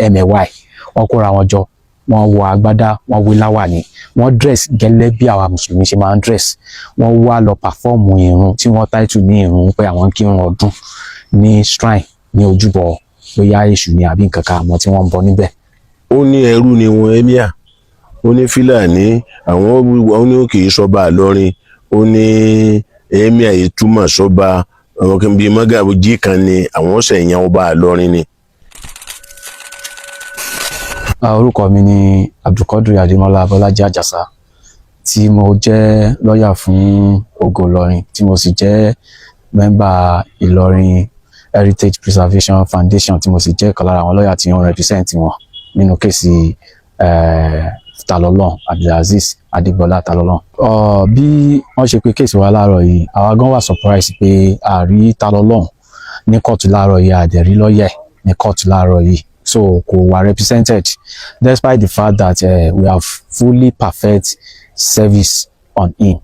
Ẹmẹ̀wà ẹ̀, wọ́n kóra wọn jọ, wọ́n wọ agbádá, wọ́n wé láwàní, wọ́n dress gẹ́lẹ́ bí àwa mùsùlùmí ṣe máa ń dress. Wọ́n wá lọ perform ìrun tí wọ́n title ní ìrun pé àwọn ń kírun ọdún ní shrine, ní ojúbọ, bóyá èṣù ni àbí nǹkan kan, àmọ́ tí wọ́n ń bọ níbẹ̀. Ó ní ẹrú ni wọn, emir. Ó ní Fúlàní àwọn, ó ní kì í sọba Ìlọrin. Ó ní emir yìí túmọ̀ sọba àwọn kan bíi mọ́gàjí kan ni àwọn ọ̀sẹ̀ yan ọba Ìlọrin ni. Orúkọ mi ni Abdulkadir Adémọlá Bọ́lájí Àjàsà, tí mo jẹ́ lọ́ọ̀yà fún Ògo Ìlọrin, tí mo sì jẹ́ member Ìlọrin Heritage Preservation Foundation, tí mo sì jẹ́ ìkan lára àwọn lọ́ọ̀yà tí wọ́n represent wọn nínú case Talọ́lọ́n, Abdulazeez Adégbọlá Talọ́lọ́n. Bí wọ́n ṣe pé case wa láàárọ̀ yìí, àwa gan wà surprise pé a rí Talọ́lọ́n ní kóòtù láàárọ̀ yìí, a dẹ̀ rí lọ́ọ̀yà ẹ̀ ní kóòtù láàárọ̀ yìí, so kò wà represented despite the fact that we have fully perfect service on him.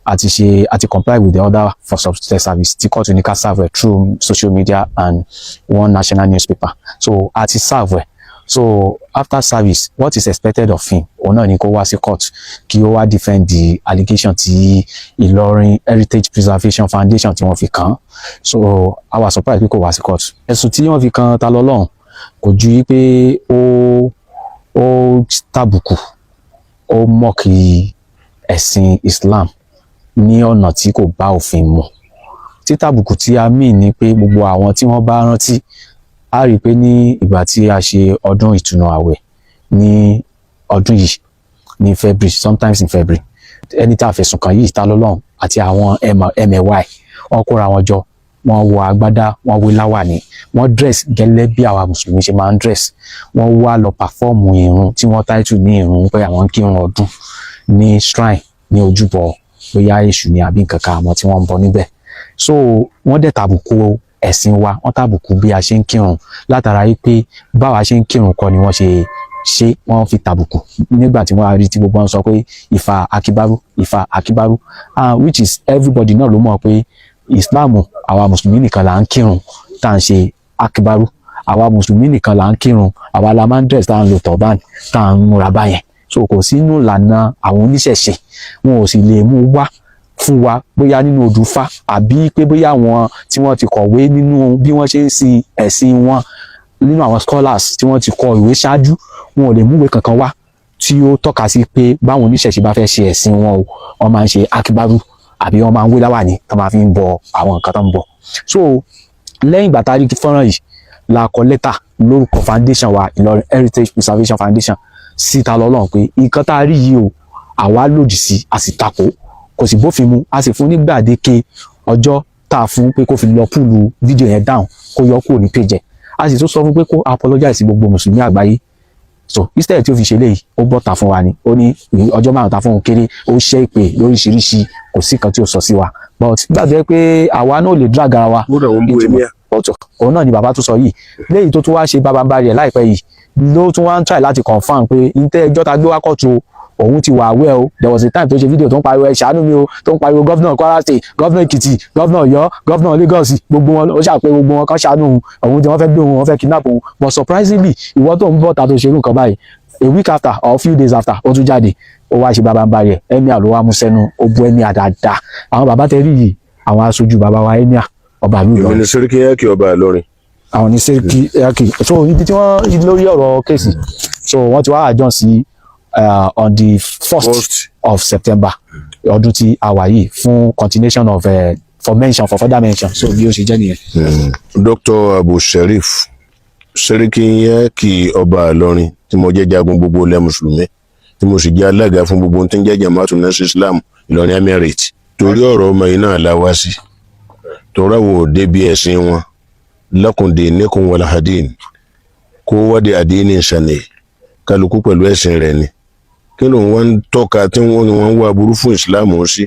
Àti ṣe, àti comply with the order for substituted service tí kóòtù ní ká serve ẹ̀ through social media and one national newspaper. So àti serve ẹ̀. So after service, what is expected of him, òun náà ni kó wá sí court, kí ó wá defend the allegation tí Ìlọrin Heritage Preservation Foundation tí wọ́n fi kàn án. So I was surprised pé kò wá sí court. Ẹ̀sùn tí wọ́n fi kan Talọ́lọ́run kò ju wípé ó tàbùkù, ó mock ẹ̀sìn Islam ní ọ̀nà tí kò bá òfin mu. Títàbùkù tí a mì ní pé gbogbo àwọn tí wọ́n bá rántí á rí i pé ní ìgbà tí a ṣe ọdún ìtúnu àwẹ̀ ní ọdún yìí ní February, sometimes in February, ẹni tá a fẹ̀sùn kàn yìí, Talọ́lọ́run, àti àwọn ẹmẹ̀wà ẹ̀, wọ́n kóra wọn jọ, wọ́n wọ agbádá, wọ́n wé láwàní, wọ́n dress gẹ́lẹ́ bí àwa mùsùlùmí ṣe máa ń dress. Wọ́n wá lọ perform ìrun tí wọ́n title ní ìrun pé àwọn ń kírun ọdún ní shrine, ní ojúbọ, bóyá èṣù ni àbí nǹkan kan, àmọ́ tí wọ́n ń bọ níbẹ̀. So wọ́n dẹ̀ tàbùkù ẹ̀sìn wa, wọ́n tàbùkù bí a ṣe ń kírun, látara yìí pé báwa ṣe ń kírun kọ́ ni wọ́n ṣe ṣe. Wọ́n fi tàbùkù nígbà tí wọ́n rí tí gbogbo wọn sọ pé Ifá akíbárú, Ifá akíbárú, which is everybody náà ló mọ̀ pé Islam, àwa mùsùlùmí nìkan là ń kírun tá à ń ṣe akíbárú. Àwa mùsùlùmí nìkan là ń kírun, àwa la máa ń dress, tá à ń lo turban, tá à ń múra báyẹn. So kò sínú ìlànà àwọn oníṣẹ̀ṣe, wọn ò sì lè mú wá fún wa bóyá nínú odùfá àbí pé bóyá àwọn tí wọ́n ti kọ̀wé nínú bí wọ́n ṣe ń sin ẹ̀sìn wọn, nínú àwọn scholars tí wọ́n ti kọ ìwé ṣáájú, wọn ò lè múwèé kankan wá tí ó tọ́ka sí pé báwọn oníṣẹ̀ṣe bá fẹ́ ṣe ẹ̀sìn wọn o, wọ́n máa ń ṣe akíbárú àbí wọ́n máa ń wé láwàní tó máa fi ń bọ àwọn nǹkan tó ń bọ. So lẹ́yìn ìgbà tá a rí fọ́nrán yìí la kọ lẹ́tà lórúkọ foundation wa, Ìlọrin Heritage Preservation Foundation, sí Talọ́lọ́run pé nǹkan tá a rí yìí o, àwa lòdì sí, a sì takò, kò sì bófin mu. A sì fún ní gbàdéke ọjọ́ tá a fún pé kó fi lọ pull fídíò yẹn down, kó yọ kúrò ní page ẹ̀. A sì tún sọ fún pé kó apologize sí gbogbo mùsùlùmí àgbáyé. So instead tí ó fi ṣe léyìí, ó bọ́ta fún wa ni, ó ní ọjọ́ 5 ta fún òun kéré, ó ṣe ìpè lóríṣiríṣi, kò sí kan tí ó sọ sí wa. But gbàgbé pé àwa náà lè drag ara wa. Kódà wọ́n bú emir. Ọ̀tọ̀ òun náà ni bàbá tó sọ yìí. Léyìí tó tún wá ṣe bábánbárì ẹ̀ láìpẹ́ yìí, ló tún wá ń try láti confirm pé ntẹ́ ẹjọ́ ta gbé wá kóòtù o, òun ti wà aware o. There was a time tó ṣe fídíò tó ń pariwo, "Ẹ ṣàánú mi o," tó ń pariwo governor Kwara State, governor Èkìtì, governor Ọ̀yọ́, governor Lagos, gbogbo wọn. Ó ṣàpè gbogbo wọn kan ṣàánú òun, òun tí wọ́n fẹ́ gbé òun, wọ́n fẹ́ kidnap òun. But surprisingly, ìwọ tó ń bọ̀ ta tó ṣerú nǹkan báyìí, a week after or few days after, ó tún jáde, ó wá ṣe bábánbárì ẹ̀. Emir ló wá mú sẹ́nu, ó bú emir dáadáa. Àwọn bàbá tẹ rí yìí, àwọn aṣojú bàbá wa emir ọba ìlú Èmi Ìlọrin. ni Sẹ́ríkì Yákì ọba Ìlọrin. Àwọn ní Sẹ́ríkì Yákì. So ibi tí wọ́n lórí ọ̀rọ̀ case, so wọ́n ti wá adjourn sí on the first First. of September ọdún tí a wà yìí fún continuation of for mention, for further mention. So bí ó ṣe jẹ́ nìyẹn. Dr. Abu Sheriff, Sẹ́ríkì Yákì ọba Ìlọrin, tí mo jẹ́ jagun gbogbo ilẹ̀ mùsùlùmí, tí mo sì jẹ́ alága fún gbogbo ohun tí ń jẹ́ Jama'atu Nasir Islam Ìlọrin Emirate. Torí ọ̀rọ̀ ọmọ yìí náà la wá sí, torí àwọn òde bí ẹ̀sìn wọn lakum dinukum wala hadin, kó wádìí àdínì sànẹ̀, kálukú pẹ̀lú ẹ̀sìn rẹ̀ ni. Kí ló ń wọ́n ń tọ́ka tí wọ́n ń wá burú fún ìsìláàmù sí?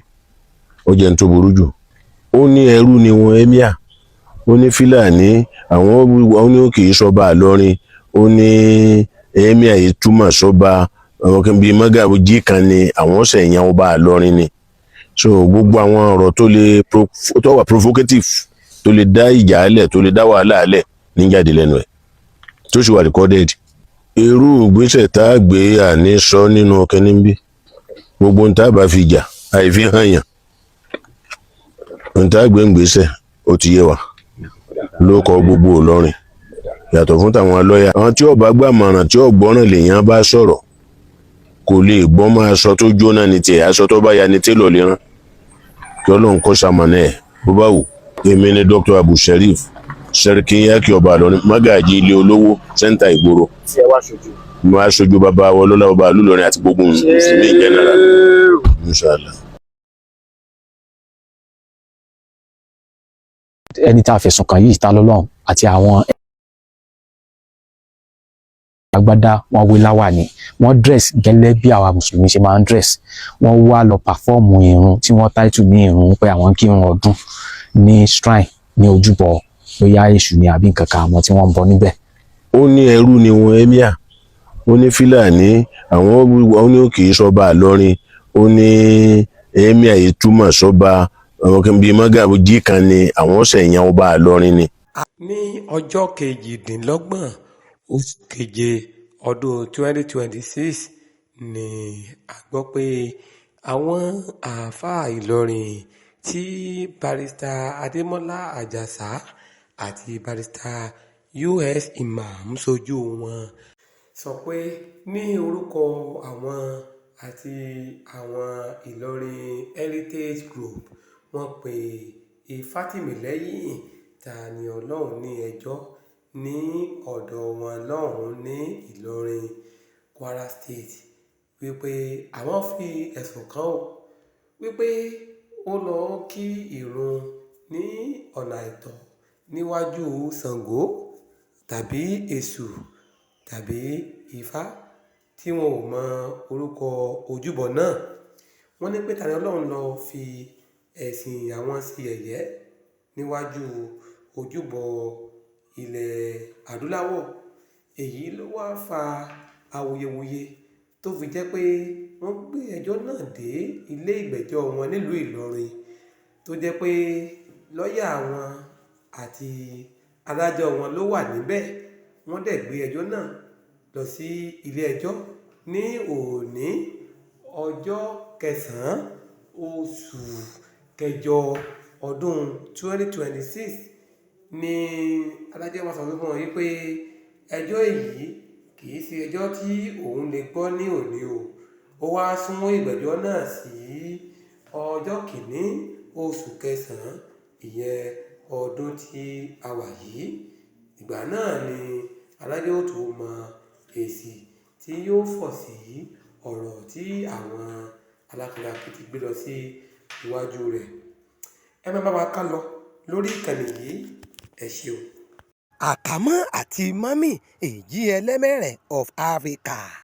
Ó jẹ́ ní tó burú jù. Ó ní ẹrú ni wọn, emir. Ó ní Fúlàní àwọn, ó ní kì í sọba Ìlọrin. Ó ní emir yìí túmọ̀ sọba àwọn kan bíi mọ́gàjí kan ni àwọn ọ̀sẹ̀ yan ọba Ìlọrin ni. So gbogbo àwọn ọ̀rọ̀ tó lè tó wà provocative, tó lè dá ìjà alẹ̀, tó lè dá wàhálà alẹ̀ ní jáde lẹ́nu ẹ̀. Tó sì wà recorded. Irú ìgbésẹ̀ tá a gbé, àní sọ nínú kínní bí gbogbo ń tá a bá fi jà àìfi hàn yàn ń tá a gbé ń gbésẹ̀. Ó ti yé wa ló kọ gbogbo Ìlọrin, yàtọ̀ fún tàwọn lọ́ọ̀yà. Àwọn tí ó bá gbàmọ̀ràn, tí ó gbọ́ràn lèèyàn bá sọ̀rọ̀, kò lè gbọ́. Máa aṣọ tó jóná ní tiẹ̀, aṣọ tó bá ya ní télọ̀ lè rán. Kí Ọlọ́run kó ṣamọ̀nà ẹ̀ bó bá wù. Èmi ni Dr. Abu Sheriff, Sẹ́ríkì Yákì ọba Ìlọrin, mágàjí ilé olówó sẹ́ńtà ìgboro. Tí ẹ wá ṣojú. Mo á ṣojú bàbá wa ọlọ́lá ọba ìlú Ìlọrin àti gbogbo mùsùlùmí general, inshallah. Ẹni tá a fẹ̀sùn kàn yìí, Talọ́lọ́run, àti àwọn agbádá wọn, wé láwàní, wọ́n dress gẹ́lẹ́ bí àwa mùsùlùmí ṣe máa ń dress. Wọ́n wá lọ perform irun tí wọ́n title ní irun pé àwọn ń kírun ọdún ní shrine, ní ojúbọ, bóyá èṣù ni àbí nǹkan kan, àwọn tí wọ́n ń bọ níbẹ̀. Ó ní ẹrú ni wọn, emir. Ó ní Fúlàní àwọn, ó ní kì í sọba Ìlọrin. Ó ní emir yìí túmọ̀ sọba àwọn kan bíi mọ́gàjí kan ni àwọn ṣẹ̀yàn ọba Ìlọrin ni. Ní ọjọ́ 28 oṣù keje ọdún 2026 ni a gbọ́ pé àwọn àáfàá Ìlọrin tí Barrister Adémọlá Àjàsà àti Barrister U.S. Imam ṣojú wọn sọ pé ní orúkọ àwọn àti àwọn Ìlọrin Heritage Group, wọ́n pe Ìfátìmílẹ́yìn Ta-ni-Ọlọ́run ní ẹjọ́ ní ọ̀dọ̀ wọn lọ́hùn-ún ní Ìlọrin, Kwara State, wípé àwọn fi ẹ̀sùn kàn án wípé ó lọ́ọ́ kí irun ní ọ̀nà àìtọ́ níwájú Sango tàbí Èṣù tàbí Ifá tí wọn ò mọ orúkọ ojúbọ náà. Wọ́n ní pé Ta-ni-Ọlọ́run lọ́ọ́ fi ẹ̀sìn àwọn ṣe yẹ̀yẹ́ níwájú ojúbọ ilẹ̀ adúláwọ̀. Èyí ló wáá fa awuyewuye tó fi jẹ́ pé wọ́n gbé ẹjọ́ náà dé ilé ìgbẹ́jọ́ wọn nílùú Ìlọrin, tó jẹ́ pé lọ́ọ̀yà wọn àti adájọ́ wọn ló wà níbẹ̀. Wọ́n dẹ̀ gbé ẹjọ́ náà lọ sí ilé-ẹjọ́ ní òní, ọjọ́ kẹsàn-án oṣù kẹjọ ọdún 2026 ní adájọ́ wá sọ fún wọn wípé ẹjọ́ yìí kì í ṣe ẹjọ́ tí òun lè gbọ́ ní òní o. Ó wáá sún ìgbẹ́jọ́ náà sí ọjọ́ 1 oṣù kẹsàn-án, ìyẹn ọdún tí a wà yìí. Ìgbà náà ni adájọ́ ó tóó mọ èsì tí yóò fọ̀ sí ọ̀rọ̀ tí àwọn alákatakítí ti gbé lọ sí iwájú rẹ̀. Ẹ má bá wa ká lọ lórí ìkànnì yìí. Ẹ ṣeun. Àkàmọ́ àti Mọ́mì, èjì ẹlẹ́mẹ̀rẹ̀ of Africa.